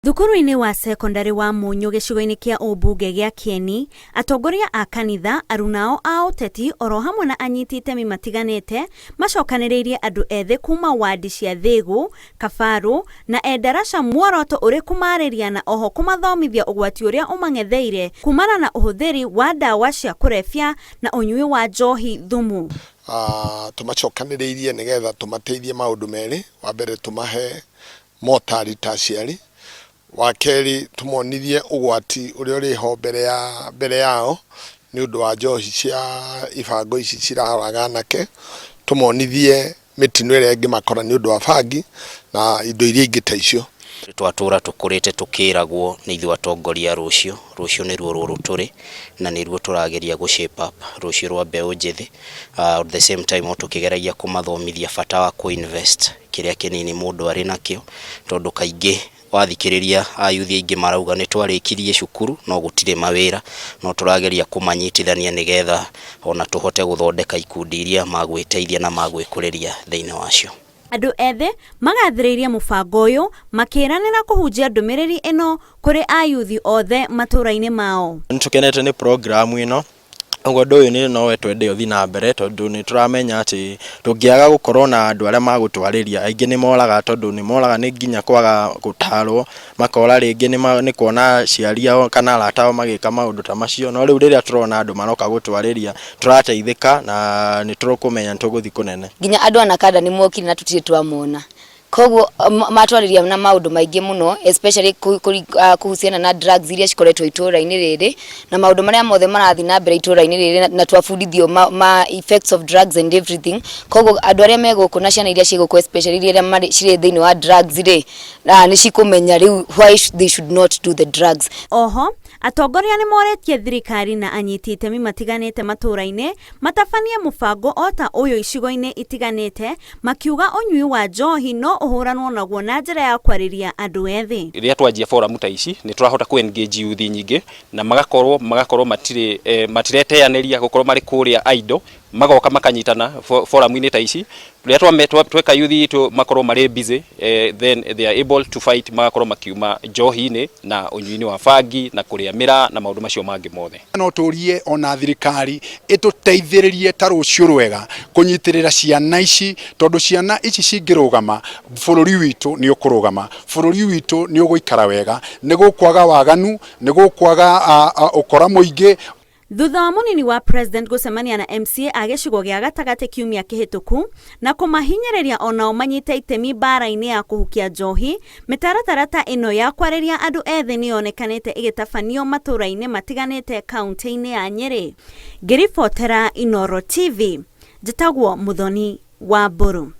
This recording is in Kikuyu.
Thukuru-inĩ wa cekondarĩ wa Mũnyũ gĩcigo-inĩ kĩa ũmbunge gĩa Kĩeni, atongoria a kanitha, arunao a ũteti oro hamwe na anyiti itemi matiganĩte macokanĩrĩirie andũ ethĩ kuma wandi cia Thĩgũ, Kabarũ na Endarasha muoroto ũrĩ kũmarĩria na oho kũmathomithia ũgwati ũrĩa ũmang'etheire kumana na ũhũthĩri wa ndawa cia kũrebia na ũnyui wa njohi thumu. Tũmacokanĩrĩirie nĩgetha tũmateithie maũndũ merĩ. Wa mbere tũmahe motari ta aciari. Wa kerĩ tũmonithie ũgwati ũrĩa ũrĩ ho mbere ya mbere yao nĩ ũndũ wa njohi cia ibango ici ciraraga anake. Tũmonithie mĩtino ĩrĩa ĩngĩmakora nĩ ũndũ wa bangi na indo iria ingĩ ta icio. Twatũra tũkũrĩte tũkĩragwo nĩ ithuĩ atongoria a rũciũ, rũciũ nĩruo rũrũ tũrĩ na nĩruo tũrageria gũ shape up rũciũ rwa mbeũ njĩthĩ. At the same time o tũkĩgeragia kũmathomithia bata wa kũ invest kĩrĩa kĩnini mũndũ arĩ nakĩo, tondũ kaingĩ wathikĩrĩria ayuthi aingĩ marauga nĩ twarĩkirie cukuru no gũtirĩ mawĩra, no tũrageria kũmanyitithania nĩgetha ona tũhote gũthondeka ikundi iria magwĩteithia na magwĩkũrĩria thĩinĩ wacio. Andũ ethĩ magathĩrĩirie mũbango ũyũ makĩranĩra kũhunjia ndũmĩrĩri ĩno kũrĩ ayuthi othe matũũra-inĩ mao. Nĩ tũkenete nĩ program ĩno, ũguo ũndũ ũyũ nĩ no twende ũthiĩ na mbere tondũ nĩ tũramenya atĩ tũngĩaga gũkorwo na andũ arĩa magũtwarĩria, aingĩ nĩ moraga tondũ nĩ moraga nĩ nginya kwaga gũtarwo, makora rĩngĩ nĩ kuona aciari ao kana arata ao magĩka maũndũ ta macio, no rĩu rĩrĩa tũrona andũ maroka gũtwarĩria tũrateithĩka na nĩ tũkũmenya nĩ tũgũthiĩ kũnene. Nginya andũ a Nakanda nĩ mokire na tũtirĩ twamona, koguo matwarĩria na maũndũ maingĩ mũno, especially kuhusiana na drugs iria cikoretwo itũra-inĩ rĩrĩ na maũndũ marĩa mothe marathiĩ na mbere itũra-inĩ rĩrĩ, na twabundithio ma effects of drugs and everything. Koguo andũ arĩa me gũkũ na ciana iria ciĩ gũkũ, especially iria cirĩ thĩinĩ wa drugs rĩ, nĩ cikũmenya rĩu why they should not do the drugs. Oho atongoria nĩ morĩtie thirikari na anyiti itemi matiganĩte matũũra-inĩ matabanie mũbango o ta ũyũ icigo-inĩ itiganĩte, makiuga ũnyui wa njohi no ũhũranwo naguo na njĩra ya kwarĩria andũ ethĩ. Rĩrĩa twanjia forum ta ici nĩ tũrahota kũ engage youth nyingĩ na magakorwo matirĩ matireteanĩria gũkorwo marĩ kũrĩa idle, magoka makanyitana forum-inĩ ta ici. Rĩrĩa tweka youth itũ makorwo marĩ busy, then they are able to fight, magakorwo makiuma njohi-inĩ na ũnyui-inĩ wa bangi na kũrĩa mĩraa na maũndũ macio mangĩ mothe. No tũrie ona thirikari ĩtũteithĩrĩrie ta rũciũ rwega kũnyitĩrĩra ciana ici, tondũ ciana ici cingĩrũgama bũrũri witũ nĩ ũkũrũgama, bũrũri witũ nĩ ũgũikara wega, nĩ gũkwaga waganu, nĩ gũkwaga ũkora mũingĩ. Thutha wa mũnini wa president gũcemania na MCA a gĩcigo gĩa gatagatĩ kiumia kĩhĩtũku na kũmahinyĩrĩria onao manyite itemi mbara-inĩ ya kũhukia njohi, mĩtaratara ta ĩno ya kwarĩria andũ ethĩ nĩ yonekanĩte ĩgĩtabanio matũũra-inĩ matiganĩte kaunti-inĩ ya Nyĩrĩ. Ngĩribotera Inooro TV, njĩtagwo Muthoni wa Mbũrũ.